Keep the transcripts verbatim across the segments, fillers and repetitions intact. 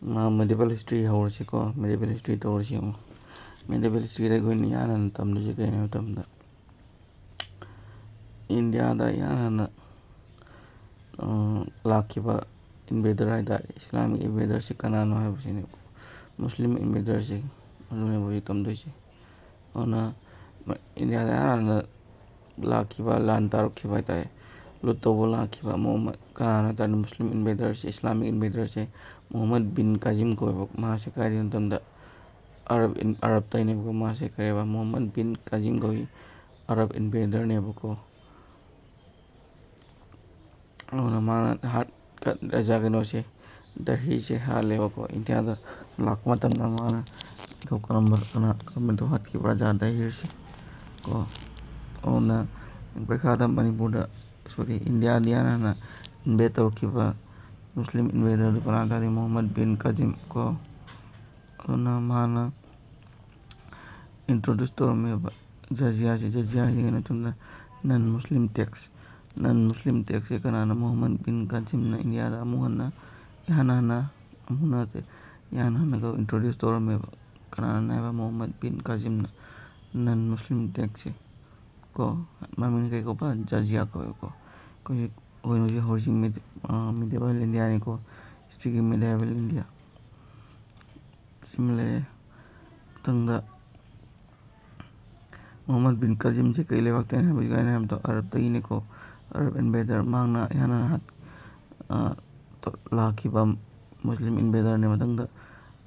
ꯃꯥ medieval history ꯍꯧꯔꯁꯤꯀꯣ꯫ Medieval history ꯇꯧꯔꯁꯤ ꯌꯦꯡꯉꯣ꯫ Medieval historyꯗ ꯑꯩꯈꯣꯏꯅ ꯏꯍꯥꯟ ꯍꯥꯟꯅ ꯇꯝꯗꯣꯏꯁꯦ ꯀꯩꯅꯣ ꯍꯥꯏꯕ ꯃꯇꯝꯗ, ꯏꯟꯗꯤꯌꯥꯗ ꯏꯍꯥꯟ ꯍꯥꯟꯅ, ꯑ, ꯂꯥꯛꯈꯤꯕ invader ꯍꯥꯏ ꯇꯥꯔꯦ, Islamic invaderꯁꯤ ꯀꯅꯥꯅꯣ ꯍꯥꯏꯕꯁꯤꯅꯦ꯫ Muslim invaderꯁꯦ ꯑꯗꯨꯅꯦꯕ ꯍꯧꯖꯤꯛ ꯇꯝꯗꯣꯏꯁꯦ꯫ ꯑꯗꯨꯅ ꯏꯟꯗꯤꯌꯥꯗ ꯏꯍꯥꯟ ꯍꯥꯟꯅ ꯂꯥꯛꯈꯤꯕ, ꯂꯥꯟ ꯇꯥꯔꯛꯈꯤꯕ ꯍꯥꯏ ꯇꯥꯔꯦ, ꯂꯨꯠ ꯇꯧꯕ ꯂꯥꯛꯈꯤꯕ ꯃꯣꯍꯝꯃꯗ, ꯀꯅꯥꯅꯣ ꯍꯥꯏ ꯇꯥꯔꯗꯤ, Muslim invaderꯁꯦ, Islamic invaderꯁꯦ ꯃꯣꯍꯝꯃꯗ ꯕꯤꯟ ꯀꯥꯖꯤꯝ ꯀꯧꯋꯦꯕ꯫ ꯃꯥꯁꯦ ꯀꯥꯏꯗꯩꯅꯣ ꯃꯇꯝꯗ ꯑꯔꯕ, ꯑꯔꯕꯇꯩꯅꯦꯕꯀꯣ꯫ ꯃꯥꯁꯦ ꯀꯩ ꯍꯥꯏꯕ, ꯃꯣꯍꯝꯃꯗ ꯕꯤꯟ ꯀꯥꯖꯤꯝ ꯀꯧꯏ, ꯑꯔꯕ invaderꯅꯦꯕꯀꯣ꯫ ꯑꯗꯨꯅ ꯃꯥꯅ ꯍꯥꯠ-, ꯔꯥꯖꯥ ꯀꯩꯅꯣꯁꯦ, ꯗꯍꯤꯁꯦ ꯍꯥꯠꯂꯦꯕꯀꯣ꯫ ꯏꯟꯗꯤꯌꯥꯗ ꯂꯥꯛꯄ ꯃꯇꯝꯗ ꯃꯥꯅ ꯅꯤꯡꯊꯧ ꯀꯔꯝꯕ, ꯀꯅꯥ, ꯀꯔꯝꯕ ꯅꯤꯡꯊꯧ ꯍꯥꯠꯈꯤꯕ? ꯔꯥꯖꯥ ꯗꯍꯤꯁꯦ ꯀꯣ꯫ ꯑꯗꯨꯅ ꯄꯔꯤꯈꯥꯗ ꯃꯅꯤꯄꯨꯔꯗ, sorry, ꯏꯟꯗꯤꯌꯥꯗ ꯏꯍꯥꯟ ꯍꯥꯟꯅ invade ꯇꯧꯔꯛꯈꯤꯕ Muslim invaderꯗꯨ ꯀꯅꯥ ꯇꯥꯔꯤ? ꯃꯣꯍꯝꯃꯗ ꯕꯤꯟ ꯀꯥꯖꯤꯝ ꯀꯣ꯫ ꯑꯗꯨꯅ ꯃꯥꯅ introduce ꯇꯧꯔꯝꯃꯦꯕ ꯖꯖꯤꯌꯥꯁꯦ꯫ ꯖꯖꯤꯌꯥꯁꯦ ꯀꯩꯅꯣ ꯃꯇꯝꯗ non Muslim tax, non Muslim taxꯁꯦ ꯀꯅꯥꯅ? ꯃꯣꯍꯝꯃꯗ ꯕꯤꯟ ꯀꯥꯖꯤꯝꯅ ꯏꯟꯗꯤꯌꯥꯗ ꯑꯃꯨꯛ ꯍꯟꯅ, ꯏꯍꯥꯟ ꯍꯥꯟꯅ, ꯑꯃꯨꯛ ꯅꯠꯇꯦ, ꯏꯍꯥꯟ ꯍꯥꯟꯅꯒ introduce ꯇꯧꯔꯝꯃꯦꯕ꯫ ꯀꯅꯥꯅ ꯍꯥꯏꯕ? ꯃꯣꯍꯝꯃꯗ ꯕꯤꯟ ꯀꯥꯖꯤꯝꯅ non Muslim taxꯁꯦ ꯀꯣ꯫ ꯃꯃꯤꯡ ꯀꯩ ꯀꯧꯕ? ꯖꯖꯤꯌꯥ ꯀꯧꯋꯦꯕꯀꯣ꯫ ꯑꯩꯈꯣꯏ, ꯑꯩꯈꯣꯏꯅ ꯍꯧꯖꯤꯛ ꯍꯧꯔꯤꯁꯤ medi-, ꯑ, medieval Indiaꯅꯤꯀꯣ꯫ Historyꯒꯤ medieval India꯫ ꯁꯤꯃ ꯂꯩꯔꯦ꯫ ꯃꯊꯪꯗ ꯃꯣꯍꯝꯃꯗ ꯕꯤꯟ ꯀꯥꯖꯤꯝꯁꯦ ꯀꯩ ꯂꯩꯕꯥꯛꯇꯩꯅ ꯍꯥꯏꯕ, ꯀꯥꯏꯅ ꯍꯥꯏꯕꯗꯣ ꯑꯔꯕꯇꯒꯤꯅꯦꯀꯣ꯫ ꯑꯔꯕ invader, ꯃꯍꯥꯛꯅ ꯏꯍꯥꯟ ꯍꯥꯟꯅ ꯍꯥꯠ-, ꯑ, ꯇ-, ꯂꯥꯛꯈꯤꯕ Muslim invaderꯅꯦ꯫ ꯃꯊꯪꯗ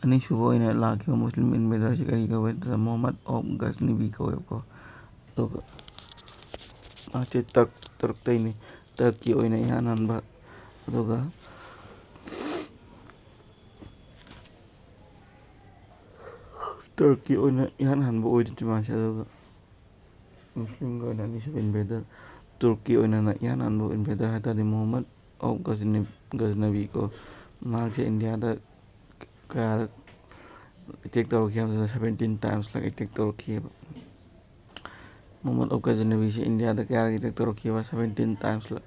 ꯑꯅꯤꯁꯨꯕ ꯑꯣꯏꯅ ꯂꯥꯛꯈꯤꯕ Muslim invaderꯁꯤ ꯀꯔꯤ ꯀꯧꯋꯦ ꯍꯥꯏꯕꯗ ꯃꯣꯍꯝꯃꯗ ꯑꯣꯐ ꯒꯖꯅꯤꯕꯤ ꯀꯧꯋꯦꯕꯀꯣ꯫ ꯑꯗꯨꯒ ꯃꯍꯥꯛꯁꯦ ꯇꯔꯛ, ꯇꯔꯛꯇꯩꯅꯤ꯫ ꯇꯔꯛꯀꯤ ꯑꯣꯏꯅ ꯏꯍꯥꯟ ꯍꯥꯟꯕ, ꯑꯗꯨꯒ ꯇꯔꯛꯀꯤ ꯑꯣꯏꯅ ꯏꯍꯥꯟ ꯍꯥꯟꯕ ꯑꯣꯏꯗꯣꯏꯅꯤ ꯃꯥꯁꯦ꯫ ꯑꯗꯨꯒ ꯃꯨꯁꯂꯤꯝꯒꯤ ꯑꯣꯏꯅ ꯑꯅꯤꯁꯨꯕ invader, ꯇꯨꯔꯛꯀꯤ ꯑꯣꯏꯅ ꯏꯍꯥꯟ ꯍꯥꯟꯕ invader ꯍꯥꯏ ꯇꯥꯔꯗꯤ ꯃꯨꯍꯝꯃꯗ ꯑꯣꯐ ꯒꯖꯅꯤ-, ꯒꯖꯅꯕꯤ ꯀꯣ꯫ ꯃꯍꯥꯛꯁꯦ ꯏꯟꯗꯤꯌꯥꯗ ꯀꯌꯥꯔꯛ attack ꯇꯧꯔꯛꯈꯤ ꯍꯥꯏꯕꯗ seventeen times ꯂꯛ attack ꯇꯧꯔꯛꯈꯤꯑꯕ꯫ ꯃꯨꯍꯝꯃꯗ ꯑꯣꯐ ꯒꯖꯅꯕꯤꯁꯦ ꯏꯟꯗꯤꯌꯥꯗ ꯀꯌꯥꯔꯛ attack ꯇꯧꯔꯛꯈꯤꯕ? Seventeen times ꯂꯛ꯫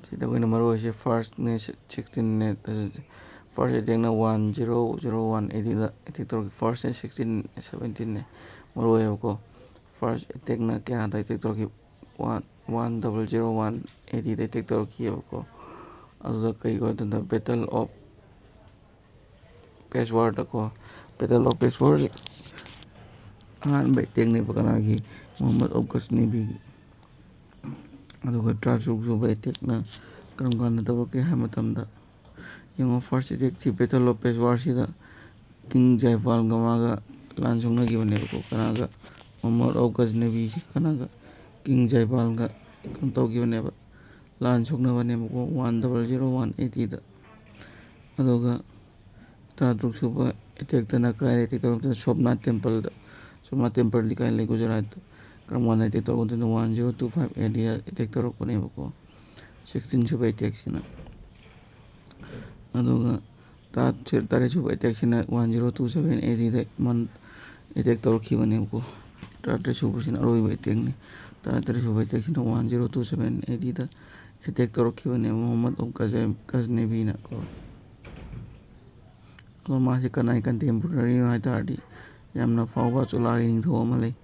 ꯁꯤꯗ ꯑꯩꯈꯣꯏꯅ ꯃꯔꯨ ꯑꯣꯏꯁꯦ firstꯅꯦ, sixteenꯅꯦ, First attackꯅ one zero zero one A Dꯗ attack ꯇꯧꯔꯛꯈꯤ꯫ Firstꯅ sixteen, seventeenꯅꯦ ꯃꯔꯨ ꯑꯣꯏꯌꯦꯕꯀꯣ꯫ First attackꯅ ꯀꯌꯥꯗ attack ꯇꯧꯔꯛꯈꯤ? One, one double zero one A Dꯗ attack ꯇꯧꯔꯛꯈꯤꯑꯕꯀꯣ꯫ ꯑꯗꯨꯗ ꯀꯩ ꯀꯧꯏ ꯍꯥꯏ ꯃꯇꯝꯗ Battle of Peshawar ꯗꯀꯣ꯫ Battle of Peshawarꯁꯦ ꯑꯍꯥꯟꯕ attackꯅꯦꯕ ꯀꯅꯥꯒꯤ? ꯃꯨꯍꯝꯃꯗ ꯑꯣꯐ ꯒꯖꯅꯕꯤꯒꯤ꯫ ꯑꯗꯨꯒ ꯇꯔꯥꯇꯔꯨꯛ ꯁꯨꯕ attackꯅ ꯀꯔꯝ ꯀꯥꯟꯗ ꯇꯧꯔꯛꯀꯦ ꯍꯥꯏꯕ ꯃꯇꯝꯗ, ꯌꯦꯡꯉꯣ, first attackꯁꯤ Battle of Peshawarꯁꯤꯗ King ꯖꯥꯏꯄꯥꯜꯒ ꯃꯥꯒ ꯂꯥꯟ ꯁꯣꯛꯅꯈꯤꯕꯅꯦꯕꯀꯣ꯫ ꯀꯅꯥꯒ? ꯃꯨꯍꯝꯃꯗ ꯑꯣꯐ ꯒꯖꯅꯕꯤꯁꯦ ꯀꯅꯥꯒ? King ꯖꯥꯏꯄꯥꯜꯒ ꯀꯩꯅꯣ ꯇꯧꯈꯤꯕꯅꯦꯕ, ꯂꯥꯟ ꯁꯣꯛꯅꯕꯅꯦꯕꯀꯣ, one double zero one A Dꯗ꯫ ꯑꯗꯨꯒ ꯇꯔꯥꯇꯔꯨꯛ ꯁꯨꯕ attackꯇꯅ ꯀꯗꯥꯏꯗ attack ꯇꯧꯔꯛꯀꯦ? ꯁꯣꯝꯅꯥꯊ templeꯗ꯫ ꯁꯣꯝꯅꯥꯊ templeꯗꯤ ꯀꯥꯏ ꯂꯩ? ꯒꯨꯖꯔꯥꯠꯇ꯫ ꯀꯔꯝ ꯀꯥꯟꯗ attack ꯇꯧꯔꯛꯀꯦ? One zero two five A Dꯗ attack ꯇꯧꯔꯛꯄꯅꯦꯕꯀꯣ, sixteen ꯁꯨꯕ attackꯁꯤꯅ꯫ ꯑꯗꯨꯒ ꯇꯔꯥ-, ꯇꯔꯦꯠ ꯁꯨꯕ attackꯁꯤꯅ one zero two seven A Dꯗ month-, attack ꯇꯧꯔꯛꯈꯤꯕꯅꯦꯕꯀꯣ꯫ ꯇꯔꯥꯇꯔꯦꯠ ꯁꯨꯕꯁꯤꯅ ꯑꯔꯣꯏꯕ attackꯅꯤ꯫ ꯇꯔꯥꯇꯔꯦꯠ ꯁꯨꯕ attackꯁꯤꯅ one zero two seven A Dꯗ attack ꯇꯧꯔꯛꯈꯤꯕꯅꯦꯕ ꯃꯨꯍꯝꯃꯗ ꯑꯣꯐ ꯒꯖ-, ꯒꯖꯅꯕꯤꯅꯀꯣ꯫ ꯑꯗꯣ ꯃꯥꯁꯦ ꯀꯅꯥꯒꯤ contemporaryꯅꯣ ꯍꯥꯏ ꯇꯥꯔꯗꯤ, ꯌꯥꯝꯅ ꯐꯥꯎꯕ ꯆꯣꯂꯥꯒꯤ ꯅꯤꯡꯊꯧ ꯑꯃ ꯂꯩ,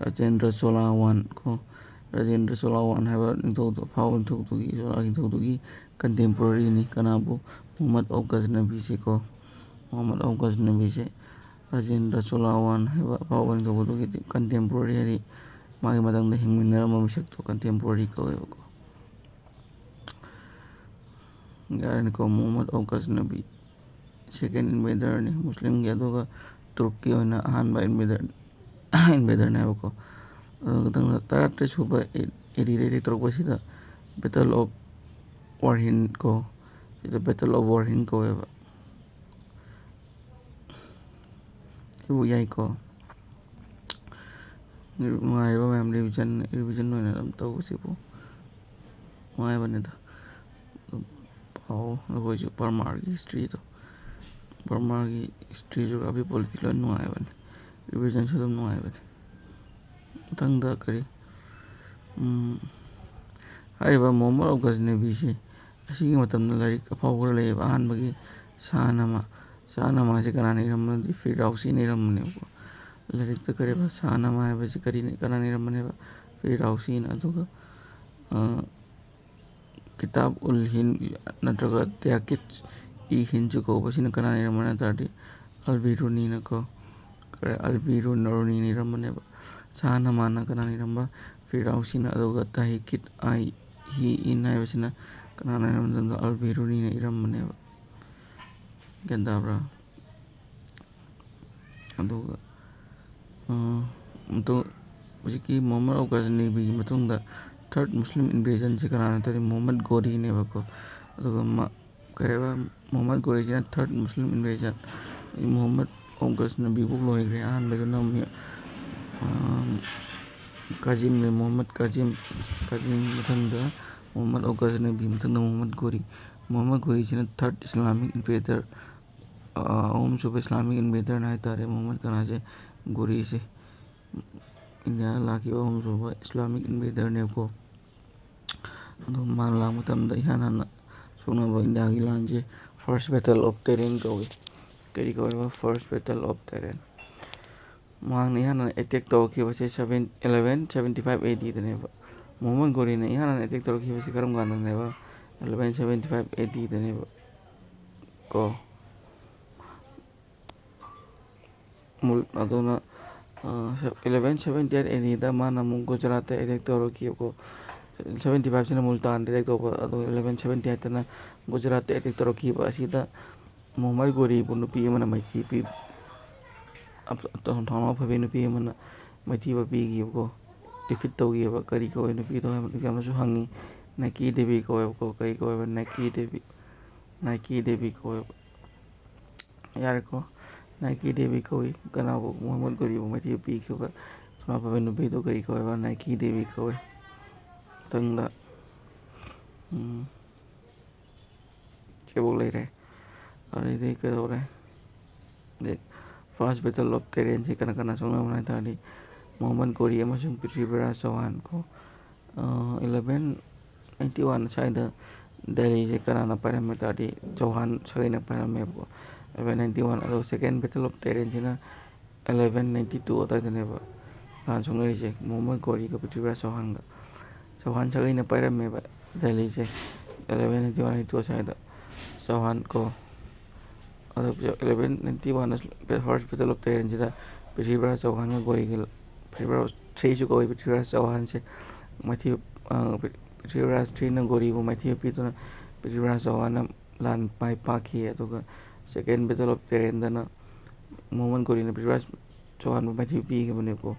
ꯔꯥꯖꯦꯟꯗ꯭ꯔ ꯆꯣꯂꯥ ꯋꯥꯟ ꯀꯣ꯫ ꯔꯥꯖꯦꯟꯗ꯭ꯔ ꯆꯣꯂꯥ ꯋꯥꯟ ꯍꯥꯏꯕ ꯅꯤꯡꯊꯧꯗꯣ, ꯑꯐꯥꯎꯕ ꯅꯤꯡꯊꯧꯗꯨꯒꯤ, ꯆꯣꯂꯥꯒꯤ ꯅꯤꯡꯊꯧꯗꯨꯒꯤ contemporaryꯅꯤ꯫ ꯀꯅꯥꯕꯨ? ꯃꯨꯍꯝꯃꯗ ꯑꯣꯐ ꯒꯖꯅꯕꯤꯁꯦ ꯀꯣ꯫ ꯃꯨꯍꯝꯃꯗ ꯑꯣꯐ ꯒꯖꯅꯕꯤꯁꯦ ꯔꯥꯖꯦꯟꯗ꯭ꯔ ꯆꯣꯂꯥ ꯋꯥꯟ ꯍꯥꯏꯕ ꯑꯐꯥꯎꯕ ꯅꯤꯡꯊꯧꯗꯨꯒꯤ contemporary, ꯍꯥꯏꯗꯤ ꯃꯥꯒꯤ ꯃꯇꯝꯗ ꯍꯤꯡꯃꯤꯟꯅꯔꯝꯕ ꯃꯤꯁꯛꯇꯣ contemporary ꯀꯧꯋꯦꯕꯀꯣ꯫ ꯌꯥꯔꯦꯅꯦꯀꯣ, ꯃꯨꯍꯝꯃꯗ ꯑꯣꯐ ꯒꯖꯅꯕꯤ second invaderꯅꯤ ꯃꯨꯁꯂꯤꯝꯒꯤ, ꯑꯗꯨꯒ ꯇꯨꯔꯛꯀꯤ ꯑꯣꯏꯅ ꯑꯍꯥꯟꯕ invader, invaderꯅꯦꯕꯀꯣ꯫ ꯑꯗꯨꯒ ꯃꯊꯪꯗ ꯇꯔꯥꯇꯔꯦꯠ ꯁꯨꯕ A-, A Dꯗ attack ꯇꯧꯔꯛꯄꯁꯤꯗ Battle of Warhin ꯀꯣ, ꯁꯤꯗ Battle of Warhin ꯀꯧꯋꯦꯕ꯫ ꯁꯤꯕꯨ ꯌꯥꯏꯀꯣ꯫ ꯅꯨꯡꯉꯥꯏꯔꯤꯕ ꯃꯌꯥꯝ, revision, revision ꯑꯣꯏꯅ ꯑꯗꯨꯝ ꯇꯧꯕꯁꯤꯕꯨ ꯅꯨꯡꯉꯥꯏꯕꯅꯤꯗ꯫ ꯑꯗꯨꯝ ꯄꯥꯎ, ꯑꯩꯈꯣꯏꯁꯨ ꯕꯔꯃꯥꯒꯤ historyꯗꯣ, ꯕꯔꯃꯥꯒꯤ history, geography, polity ꯂꯣꯏ ꯅꯨꯡꯉꯥꯏꯕꯅꯤ꯫ Revisionꯁꯨ ꯑꯗꯨꯝ ꯅꯨꯡꯉꯥꯏꯕꯅꯤ꯫ ꯃꯊꯪꯗ ꯀꯔꯤ, ꯎꯝ, ꯍꯥꯏꯔꯤꯕ ꯃꯨꯍꯝꯃꯗ ꯑꯣꯐ ꯒꯖꯅꯕꯤꯁꯦ ꯑꯁꯤꯒꯤ ꯃꯇꯝꯗ ꯂꯥꯏꯔꯤꯛ ꯑꯐꯥꯎꯕ ꯈꯔ ꯂꯩꯌꯦꯕ꯫ ꯑꯍꯥꯟꯕꯒꯤ ꯁꯥꯍꯅꯃꯥ꯫ ꯁꯥꯍꯅꯃꯥꯁꯤ ꯀꯅꯥꯅ ꯏꯔꯝꯕꯅꯣꯗꯤ ꯐꯤꯔꯗꯥꯎꯁꯤꯅ ꯏꯔꯝꯕꯅꯦꯕꯀꯣ꯫ ꯂꯥꯏꯔꯤꯛꯇ ꯀꯔꯤꯕ ꯁꯥꯍꯅꯃꯥ ꯍꯥꯏꯕꯁꯤ ꯀꯔꯤꯅ, ꯀꯅꯥꯅ ꯏꯔꯝꯕꯅꯦꯕ? ꯐꯤꯔꯗꯥꯎꯁꯤꯅ꯫ ꯑꯗꯨꯒ, ꯑ, ꯀꯤꯇꯥꯕ ꯎꯜ ꯍꯤꯟ ꯅꯠꯇ꯭ꯔꯒ ꯇꯌꯥꯀꯤꯠ ꯏ ꯍꯤꯟꯁꯨ ꯀꯧꯕꯁꯤꯅ ꯀꯅꯥꯅ ꯏꯔꯝꯕꯅꯣ ꯍꯥꯏ ꯇꯥꯔꯗꯤ ꯑꯜ ꯕꯤꯔꯨꯅꯤꯅꯀꯣ꯫ ꯀꯔꯤ, ꯑꯜ ꯕꯤꯔꯨꯅꯤꯅ ꯏꯔꯝꯕꯅꯦꯕ꯫ ꯁꯥꯍꯅꯃꯥꯅ ꯀꯅꯥꯅ ꯏꯔꯝꯕ? ꯐꯤꯔꯗꯥꯎꯁꯤꯅ꯫ ꯑꯗꯨꯒ ꯇꯍꯤꯀꯤꯠ ꯑꯥꯏ ꯍꯤ ꯏꯟ ꯍꯥꯏꯕꯁꯤꯅ ꯀꯅꯥꯅ ꯏꯔꯝꯕ ꯃꯇꯝꯗ ꯑꯜ ꯕꯤꯔꯨꯅꯤꯅ ꯏꯔꯝꯕꯅꯦꯕ꯫ ꯒ꯭ꯌꯥꯟ ꯇꯥꯕ꯭ꯔꯥ? ꯑꯗꯨꯒ, ꯑ, ꯃꯇꯨꯡ, ꯍꯧꯖꯤꯛꯀꯤ ꯃꯨꯍꯝꯃꯗ ꯑꯣ ꯒꯖꯅꯤꯕꯤꯒꯤ ꯃꯇꯨꯡꯗ ꯊꯔꯠ ꯃꯨꯁꯂꯤꯝ ꯏꯟꯚꯦꯖꯟꯁꯦ ꯀꯅꯥꯅꯣ ꯇꯧꯔꯤ? ꯃꯨꯍꯝꯃꯗ ꯒꯣꯔꯤꯅꯦꯕꯀꯣ꯫ ꯑꯗꯨꯒ ꯃ-, ꯀꯩ ꯍꯥꯏꯕ, ꯃꯨꯍꯝꯃꯗ ꯒꯣꯔꯤꯁꯤꯅ ꯊꯔꯠ ꯃꯨꯁꯂꯤꯝ ꯏꯟꯚꯦꯖꯟ꯫ ꯃꯨꯍꯝꯃꯗ ꯑꯣ ꯒꯖꯅꯕꯤꯕꯨ ꯂꯣꯏꯈ꯭ꯔꯦ꯫ ꯑꯍꯥꯟꯕꯗꯨꯅ ꯃꯤ-, ꯑ, ꯀꯥꯖꯤꯝꯅꯦ, ꯃꯨꯍꯝꯃꯗ ꯀꯥꯖꯤꯝ꯫ ꯀꯥꯖꯤꯝ ꯃꯊꯪꯗ ꯃꯨꯍꯝꯃꯗ ꯑꯣ ꯒꯖꯅꯕꯤ, ꯃꯊꯪꯗ ꯃꯨꯍꯝꯃꯗ ꯒꯣꯔꯤ꯫ ꯃꯨꯍꯝꯃꯗ ꯒꯣꯔꯤꯁꯤꯅ ꯊꯔꯠ ꯏꯁꯂꯥꯃꯤꯛ ꯏꯝꯄꯦꯔꯦꯇꯔ, ꯑ, ꯑꯍꯨꯝꯁꯨꯕ ꯏꯁꯂꯥꯃꯤꯛ ꯏꯝꯄꯦꯔꯦꯇꯔꯅ ꯍꯥꯏ ꯇꯥꯔꯦ, ꯃꯨꯍꯝꯃꯗ ꯀꯅꯥꯁꯦ? ꯒꯣꯔꯤꯁꯦ꯫ ꯏꯟꯗꯤꯌꯥꯗ ꯂꯥꯛꯈꯤꯕ ꯑꯍꯨꯝꯁꯨꯕ ꯏꯁꯂꯥꯃꯤꯛ ꯏꯝꯄꯦꯔꯦꯇꯔꯅꯦꯕꯀꯣ꯫ ꯑꯗꯣ ꯃꯥꯅ ꯂꯥꯛꯄ ꯃꯇꯝꯗ ꯏꯍꯥꯟ ꯍꯥꯟꯅ ꯁꯣꯛꯅꯕ ꯏꯟꯗꯤꯌꯥꯒꯤ ꯂꯥꯟꯁꯦ First Battle of Tarain ꯀꯧꯏ꯫ ꯀꯔꯤ ꯀꯧꯋꯦꯕ? First Battle of Tarain꯫ ꯃꯍꯥꯛꯅ ꯏꯍꯥꯟ ꯍꯥꯟꯅ ꯑꯦꯇꯦꯛ ꯇꯧꯔꯛꯈꯤꯕꯁꯦ seven, eleven seventy five A Dꯗꯅꯦꯕ꯫ ꯃꯨꯍꯝꯃꯗ ꯒꯣꯔꯤꯅ ꯏꯍꯥꯟ ꯍꯥꯟꯅ ꯑꯦꯇꯦꯛ ꯇꯧꯔꯛꯈꯤꯕꯁꯦ ꯀꯔꯝ ꯀꯥꯟꯗꯅꯦꯕ? Eleven seventy five A Dꯗꯅꯦꯕ ꯀꯣ꯫ ꯃꯨꯜ-, ꯑꯗꯨꯅ, ꯑ, eleven seventy eight A Dꯗ ꯃꯥꯅ ꯑꯃꯨꯛ ꯒꯨꯖꯔꯥꯠꯇ ꯑꯦꯇꯦꯛ ꯇꯧꯔꯛꯈꯤꯕꯀꯣ꯫ Seventy fiveꯁꯤꯅ ꯃꯨꯜꯇꯥꯟꯗ ꯑꯦꯇꯦꯛ ꯇꯧꯕ, ꯑꯗꯨꯒ eleven seventy eightꯇꯅ ꯒꯨꯖꯔꯥꯠꯇ ꯑꯦꯇꯦꯛ ꯇꯧꯔꯛꯈꯤꯕ ꯑꯁꯤꯗ ꯃꯨꯍꯝꯃꯗ ꯒꯣꯔꯤꯕꯨ ꯅꯨꯄꯤ ꯑꯃꯅ ꯃꯥꯏꯊꯤ ꯄꯤ-, ꯑꯞ-, ꯊꯧꯅꯥ ꯐꯕꯤ ꯅꯨꯄꯤ ꯑꯃꯅ ꯃꯥꯏꯊꯤꯕ ꯄꯤꯈꯤꯕꯀꯣ꯫ ꯗꯤꯐꯤꯠ ꯇꯧꯈꯤꯕ꯫ ꯀꯔꯤ ꯀꯧꯋꯦ ꯅꯨꯄꯤꯗꯣ ꯍꯥꯏꯕ ꯑꯦꯛꯖꯥꯝꯗꯁꯨ ꯍꯪꯉꯤ꯫ ꯅꯥꯏꯀꯤ ꯗꯦꯕꯤ ꯀꯧꯋꯦꯕꯀꯣ꯫ ꯀꯔꯤ ꯀꯧꯋꯦꯕ? ꯅꯥꯏꯀꯤ ꯗꯦꯕꯤ꯫ ꯅꯥꯏꯀꯤ ꯗꯦꯕꯤ ꯀꯧꯋꯦꯕ꯫ ꯌꯥꯔꯦꯀꯣ꯫ ꯅꯥꯏꯀꯤ ꯗꯦꯕꯤ ꯀꯧꯏ꯫ ꯀꯅꯥꯕꯨ? ꯃꯨꯍꯝꯃꯗ ꯒꯣꯔꯤꯕꯨ ꯃꯥꯏꯊꯤꯕ ꯄꯤꯈꯤꯕ ꯊꯧꯅꯥ ꯐꯕꯤ ꯅꯨꯄꯤꯗꯣ ꯀꯔꯤ ꯀꯧꯋꯦꯕ? ꯅꯥꯏꯀꯤ ꯗꯦꯕꯤ ꯀꯧꯋꯦ꯫ ꯃꯊꯪꯗ, ꯎꯝ, ꯁꯤꯐꯥꯎ ꯂꯩꯔꯦ꯫ ꯑꯗꯩꯗꯤ ꯀꯩꯗꯧꯔꯦ? ꯑꯗꯩ First Battle of Tarainꯁꯦ ꯀꯅꯥ ꯀꯅꯥ ꯁꯣꯛꯅꯕꯅꯣ ꯍꯥꯏ ꯇꯥꯔꯗꯤ ꯃꯣꯍꯝꯃꯗ ꯒꯣꯔꯤ ꯑꯃꯁꯨꯡ ꯄ꯭ꯔꯤꯊꯤꯕꯤꯔꯥꯖ ꯆꯧꯍꯥꯟ ꯀꯣ꯫ ꯑ, eleven eighty one ꯁ꯭ꯋꯥꯏꯗ ꯗꯦꯜꯂꯤꯁꯦ ꯀꯅꯥꯅ ꯄꯥꯏꯔꯝꯃꯦ ꯇꯥꯔꯗꯤ, ꯆꯧꯍꯥꯟ ꯁꯥꯒꯩꯅ ꯄꯥꯏꯔꯝꯃꯦꯕꯀꯣ, eleven ninety one꯫ ꯑꯗꯣ second battle of Teren ꯁꯤꯅ eleven ninety two ꯑꯗꯨꯋꯥꯏꯗꯅꯦꯕ ꯂꯥꯟ ꯁꯣꯛꯅꯔꯤꯁꯦ, ꯃꯨꯍꯝꯃꯗ ꯒꯣꯔꯤꯒ Prithviraj ꯆꯧꯍꯥꯟꯒ꯫ ꯆꯧꯍꯥꯟ ꯁꯥꯒꯩꯅ ꯄꯥꯏꯔꯝꯃꯦꯕ ꯗꯦꯜꯂꯤꯁꯦ, eleven ninety one ninety two ꯑꯁ꯭ꯋꯥꯏꯗ꯫ ꯆꯧꯍꯥꯟ ꯀꯣ, ꯑꯗꯣ eleven ninety one first battle of Teren ꯁꯤꯗ ꯄ꯭ꯔꯤꯊꯤꯕꯤꯔꯥꯖ ꯆꯧꯍꯥꯟꯒ ꯒꯣꯔꯤꯒ, ꯄ꯭ꯔꯤꯊꯤꯕꯤꯔꯥꯖ three ꯁꯨ ꯀꯧꯏ, ꯄ꯭ꯔꯤꯊꯤꯕꯤꯔꯥꯖ ꯆꯧꯍꯥꯟꯁꯦ ꯃꯥꯏꯊꯤꯕ, ꯑ, ꯄ꯭ꯔꯤꯊꯤꯕꯤꯔꯥꯖ three ꯅ ꯒꯣꯔꯤꯕꯨ ꯃꯥꯏꯊꯤꯕ ꯄꯤꯗꯨꯅ ꯄ꯭ꯔꯤꯊꯤꯕꯤꯔꯥꯖ ꯆꯧꯍꯥꯟꯅ ꯂꯥꯟ ꯃꯥꯏ ꯄꯥꯛꯈꯤ꯫ ꯑꯗꯨꯒ second battle of Teren ꯗꯅ ꯃꯨꯍꯝꯃꯗ ꯒꯣꯔꯤꯅ ꯄ꯭ꯔꯤꯊꯤꯕꯤꯔꯥꯖ ꯆꯧꯍꯥꯟꯕꯨ ꯃꯥꯏꯊꯤꯕ ꯄꯤꯈꯤꯕꯅꯦꯕꯀꯣ꯫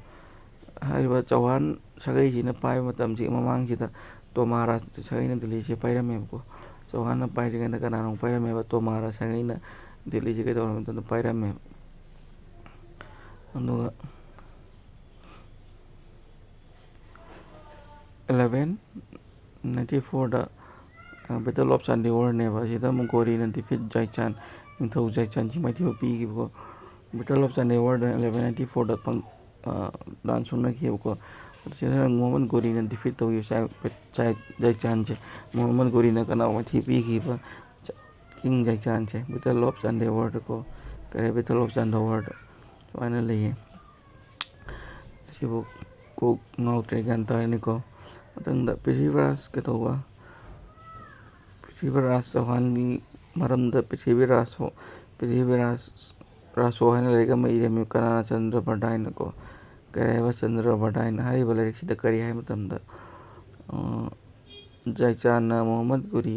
ꯍꯥꯏꯔꯤꯕ ꯆꯧꯍꯥꯟ ꯁꯥꯒꯩꯁꯤꯅ ꯄꯥꯏꯕ ꯃꯇꯝꯁꯤꯒꯤ ꯃꯃꯥꯡꯁꯤꯗ ꯇꯣꯃꯥꯔꯥ ꯁꯥꯒꯩꯅ ꯗꯤꯜꯂꯤꯁꯦ ꯄꯥꯏꯔꯝꯃꯦꯕꯀꯣ꯫ ꯆꯧꯍꯥꯟꯅ ꯄꯥꯏꯗ꯭ꯔꯤꯉꯩꯗ ꯀꯅꯥꯅꯣ ꯄꯥꯏꯔꯝꯃꯦꯕ? ꯇꯣꯃꯥꯔꯥ ꯁꯥꯒꯩꯅ ꯗꯤꯜꯂꯤꯁꯦ ꯀꯩꯗꯧꯔꯕ ꯃꯇꯝꯗ ꯄꯥꯏꯔꯝꯃꯦꯕ꯫ ꯑꯗꯨꯒ eleven ninety four ꯗ, ꯑ, battle of Chandewar ꯅꯦꯕ꯫ ꯑꯁꯤꯗ ꯑꯃꯨꯛ ꯒꯣꯔꯤꯅ defeat ꯖꯥꯏꯆꯥꯟ, ꯅꯤꯡꯊꯧ ꯖꯥꯏꯆꯥꯟꯁꯤ ꯃꯥꯏꯊꯤꯕ ꯄꯤꯈꯤꯕꯀꯣ꯫ Battle of Chandewar the eleven ninety four ꯗ ꯐꯪ-, ꯑ, ꯂꯥꯟ ꯁꯣꯛꯅꯈꯤꯕꯀꯣ꯫ ꯑꯁꯤꯗ ꯃꯨꯍꯝꯃꯗ ꯒꯣꯔꯤꯅ defeat ꯇꯧꯈꯤꯕ ꯖꯥꯏ-, ꯖꯥꯏ-, ꯖꯥꯏꯆꯥꯟꯁꯦ꯫ ꯃꯨꯍꯝꯃꯗ ꯒꯣꯔꯤꯅ ꯀꯅꯥꯕꯨ ꯃꯥꯏꯊꯤꯕ ꯄꯤꯈꯤꯕ? ꯆ-, King ꯖꯥꯏꯆꯥꯟꯁꯦ꯫ Battle of Chandewar ꯗꯀꯣ꯫ ꯀꯔꯤ, Battle of Chandewar ꯗ ꯁꯨꯃꯥꯏꯅ ꯂꯩꯌꯦ꯫ ꯑꯁꯤꯕꯨ ꯀꯣꯛ ꯉꯥꯎꯗ꯭ꯔꯦ, ꯒ꯭ꯌꯥꯟ ꯇꯥꯔꯅꯤꯀꯣ꯫ ꯃꯊꯪꯗ ꯄ꯭ꯔꯤꯊꯤꯕꯤꯔꯥꯖ ꯀꯩꯗꯧꯕ? ꯄ꯭ꯔꯤꯊꯤꯕꯤꯔꯥꯖ ꯆꯧꯍꯥꯟꯒꯤ ꯃꯔꯝꯗ ꯄ꯭ꯔꯤꯊꯤꯕꯤꯔꯥꯖ ꯁꯣ-, ꯄ꯭ꯔꯤꯊꯤꯕꯤꯔꯥꯖ ꯔꯥꯁꯣ ꯍꯥꯏꯅ ꯂꯥꯏꯔꯤꯛ ꯑꯃ ꯏꯔꯝꯃꯤ꯫ ꯀꯅꯥꯅ? ꯆꯟꯗ꯭ꯔ ꯕꯔꯗꯥꯏꯅꯀꯣ꯫ ꯀꯔꯤ ꯍꯥꯏꯕ? ꯆꯟꯗ꯭ꯔ ꯕꯔꯗꯥꯏꯅ꯫ ꯍꯥꯏꯔꯤꯕ ꯂꯥꯏꯔꯤꯛꯁꯤꯗ ꯀꯔꯤ ꯍꯥꯏ ꯃꯇꯝꯗ, ꯑ, ꯖꯥꯏꯆꯥꯟꯅ ꯃꯨꯍꯝꯃꯗ ꯒꯣꯔꯤ,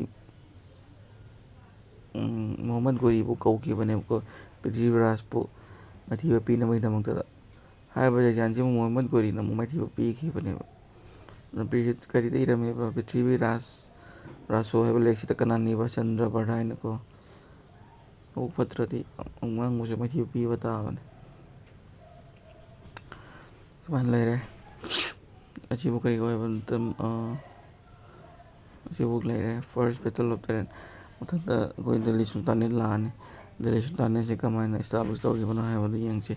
ꯎꯝ, ꯃꯨꯍꯝꯃꯗ ꯒꯣꯔꯤꯕꯨ ꯀꯧꯈꯤꯕꯅꯦꯕꯀꯣ, ꯄ꯭ꯔꯤꯊꯤꯕꯤꯔꯥꯖꯄꯨ ꯃꯥꯏꯊꯤꯕ ꯄꯤꯅꯕꯒꯤꯗꯃꯛꯇꯗ꯫ ꯍꯥꯏꯔꯤꯕ ꯖꯥꯏꯆꯥꯟꯁꯤꯕꯨ ꯃꯨꯍꯝꯃꯗ ꯒꯣꯔꯤꯅ ꯑꯃꯨꯛ ꯃꯥꯏꯊꯤꯕ ꯄꯤꯈꯤꯕꯅꯦꯕ꯫ ꯑꯗꯨ ꯄ꯭ꯔꯤꯊꯤ-, ꯀꯔꯤꯗ ꯏꯔꯝꯃꯦꯕ? ꯄ꯭ꯔꯤꯊꯤꯕꯤꯔꯥꯖ ꯔꯥꯁꯣ ꯍꯥꯏꯕ ꯂꯥꯏꯔꯤꯛꯁꯤꯗ ꯀꯅꯥꯅ ꯏꯕ? ꯆꯟꯗ꯭ꯔ ꯕꯔꯗꯥꯏꯅꯀꯣ꯫ ꯃꯕꯨꯛ ꯐꯠꯇ꯭ꯔꯗꯤ ꯑꯉꯥꯡꯕꯁꯨ ꯃꯥꯏꯊꯤꯕ ꯄꯤꯕ ꯇꯥꯕꯅꯤ꯫ ꯁꯨꯃꯥꯏꯅ ꯂꯩꯔꯦ꯫ ꯑꯁꯤꯕꯨ ꯀꯔꯤ ꯀꯧ ꯍꯥꯏꯕ ꯃꯇꯝ, ꯑ, ꯑꯁꯤꯕꯨ ꯂꯩꯔꯦ, first battle of Teren꯫ ꯃꯊꯪꯗ ꯑꯩꯈꯣꯏ ꯗꯦꯜꯂꯤ ꯁꯨꯜꯇꯥꯅꯦꯠ ꯂꯥꯛꯑꯅꯤ꯫ ꯗꯦꯜꯂꯤ ꯁꯨꯜꯇꯥꯅꯦꯠꯁꯦ ꯀꯃꯥꯏꯅ establish ꯇꯧꯈꯤꯕꯅꯣ ꯍꯥꯏꯕꯗꯨ ꯌꯦꯡꯁꯤ꯫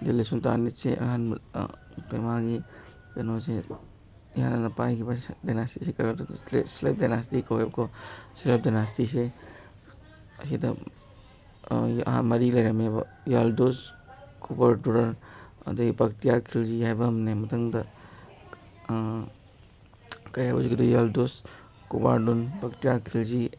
ꯗꯦꯜꯂꯤ ꯁꯨꯜꯇꯥꯅꯦꯠꯁꯦ ꯑꯍꯥꯟꯕ, ꯑ, ꯀꯩ-, ꯃꯥꯒꯤ ꯀꯩꯅꯣꯁꯦ, ꯍꯥꯟꯅ ꯄꯥꯏꯈꯤꯕ ꯗꯥꯏꯅꯥꯁꯇꯤꯁꯦ ꯀꯩꯅꯣ, ꯁ꯭ꯂꯦꯞ ꯗꯥꯏꯅꯥꯁꯇꯤ ꯀꯧꯋꯦꯕꯀꯣ꯫ ꯁ꯭ꯂꯦꯞ ꯗꯥꯏꯅꯥꯁꯇꯤꯁꯦ ꯑꯁꯤꯗ, ꯑ, ꯃꯔꯤ ꯂꯩꯔꯝꯃꯦꯕ, ꯌꯥꯜꯗꯨꯁ, ꯀꯨꯕꯔ ꯗꯨꯔꯔ, ꯑꯗꯩ ꯕꯛꯇꯤꯌꯥꯔ ꯈꯤꯜꯖꯤ ꯍꯥꯏꯕ ꯑꯃꯅꯦ꯫ ꯃꯊꯪꯗ, ꯑ, ꯀꯩ ꯍꯥꯏꯕ ꯍꯧꯖꯤꯛꯀꯤꯗꯣ? ꯌꯥꯜꯗꯨꯁ, ꯀꯨꯕꯥꯔꯗꯨꯟ, ꯕꯛꯇꯤꯌꯥꯔ ꯈꯤꯜꯖꯤ,